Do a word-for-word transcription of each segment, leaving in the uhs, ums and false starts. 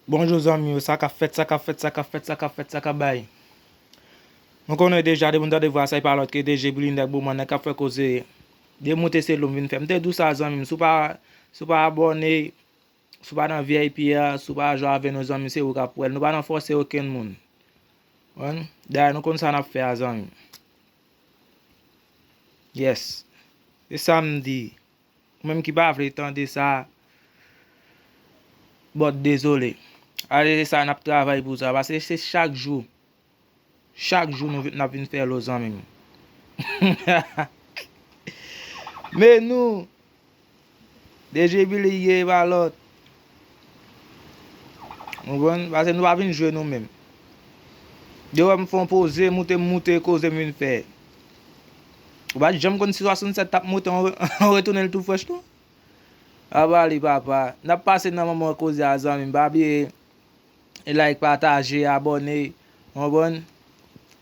Bonjou zanmi yo, sa k ap fèt, sa k ap fèt, sa k ap fèt, sa k ap fèt, sa k ap bay. Nou konnen deja, depi nou tande vwa sa, e pa lòt ke D J Billy, nèg Boman, nèg k ap fè koze. Demoute se lou m vin fè. M te di w sa zanmi m, si w pa, si w pa abòne, si w pa nan V I P a, si w pa jwe avè nou zanmi, se ou k ap wè l. Nou pa nan fòse okenn moun. Konprann? Dayè nou konn sa n ap fè a zanmi m. Yes. Se sa m di. Ou menm ki pa vle tande sa, but dezole. Ale se sa n ap travay pou sa, paske se chak jou. Chak jou nou, n ap vin fè lo zanmi m. Men nou, D J Billy ye pa lòt. Ou konprann? Paske nou pa vin jwe nou menm. Yo wè m fè yon poze, moute, m moute, koze m vin fè. Ou pa t janm konn si swasannsèt t ap moute, an retounen l tou frèch non. Apa li papa. N ap pase nan moman koze a zanmi m. Pa bliye like, pataje, abòne. Konprann?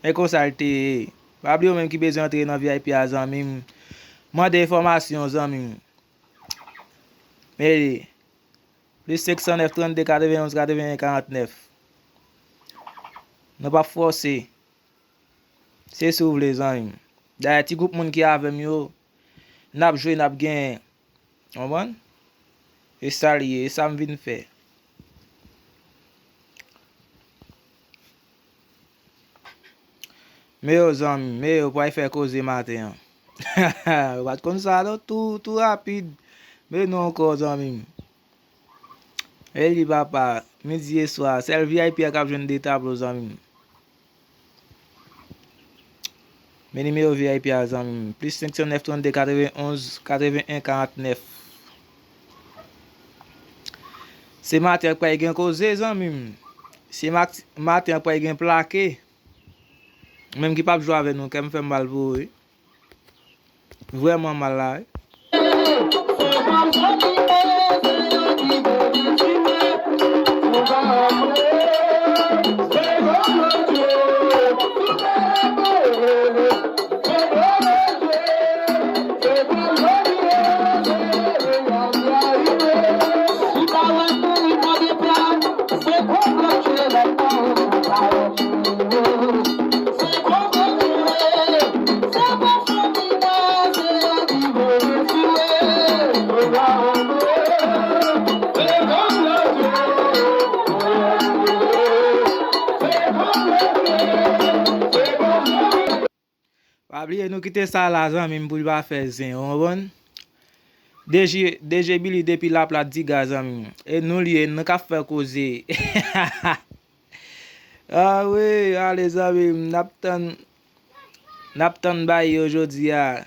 E konsa l te ye. Pa bliye ou menm ki bezwen antre nan V I P a zanmi m. Mande enfòmasyon zanmi m. Mele. Plis senk san nèf, trannde, katreven onz, katreven en, karant nèf. Nou p ap fòse. Se si w vle zanmi m. Dayè ti gwoup moun ki avè m yo, n ap jwe, n ap genyen. Konprann? E sa l ye, e sa m vin fè. Men yo zanmi m, men yo pral fè koze maten an. Ou pa t konn sa non, tou, tou rapid. Men nou ankò zanmi m. E li papa, midi e swa, sèl V I P a k ap jwenn de tablo zanmi m. Men nimewo V I P a zanmi m, plis senk san nèf, trannde, katreven onz, katreven en, karant nèf. Se maten an k pral gen koze zanmi m. Se mak-, maten an k pral gen plake. Ou menm ki p ap jwe avè nou, kè m fè m mal pou ou wi. Vrèman mal la wi. Pa bliye nou kite sa la zanmi m pou l pa fè zen, ou konprann? D J, D J Billy depi Laplat Diga zanmi m. E nou li ye, nou k ap fè koze. Ah wi, ale zanmi m, n ap tann, n ap tann bay yo jodi a.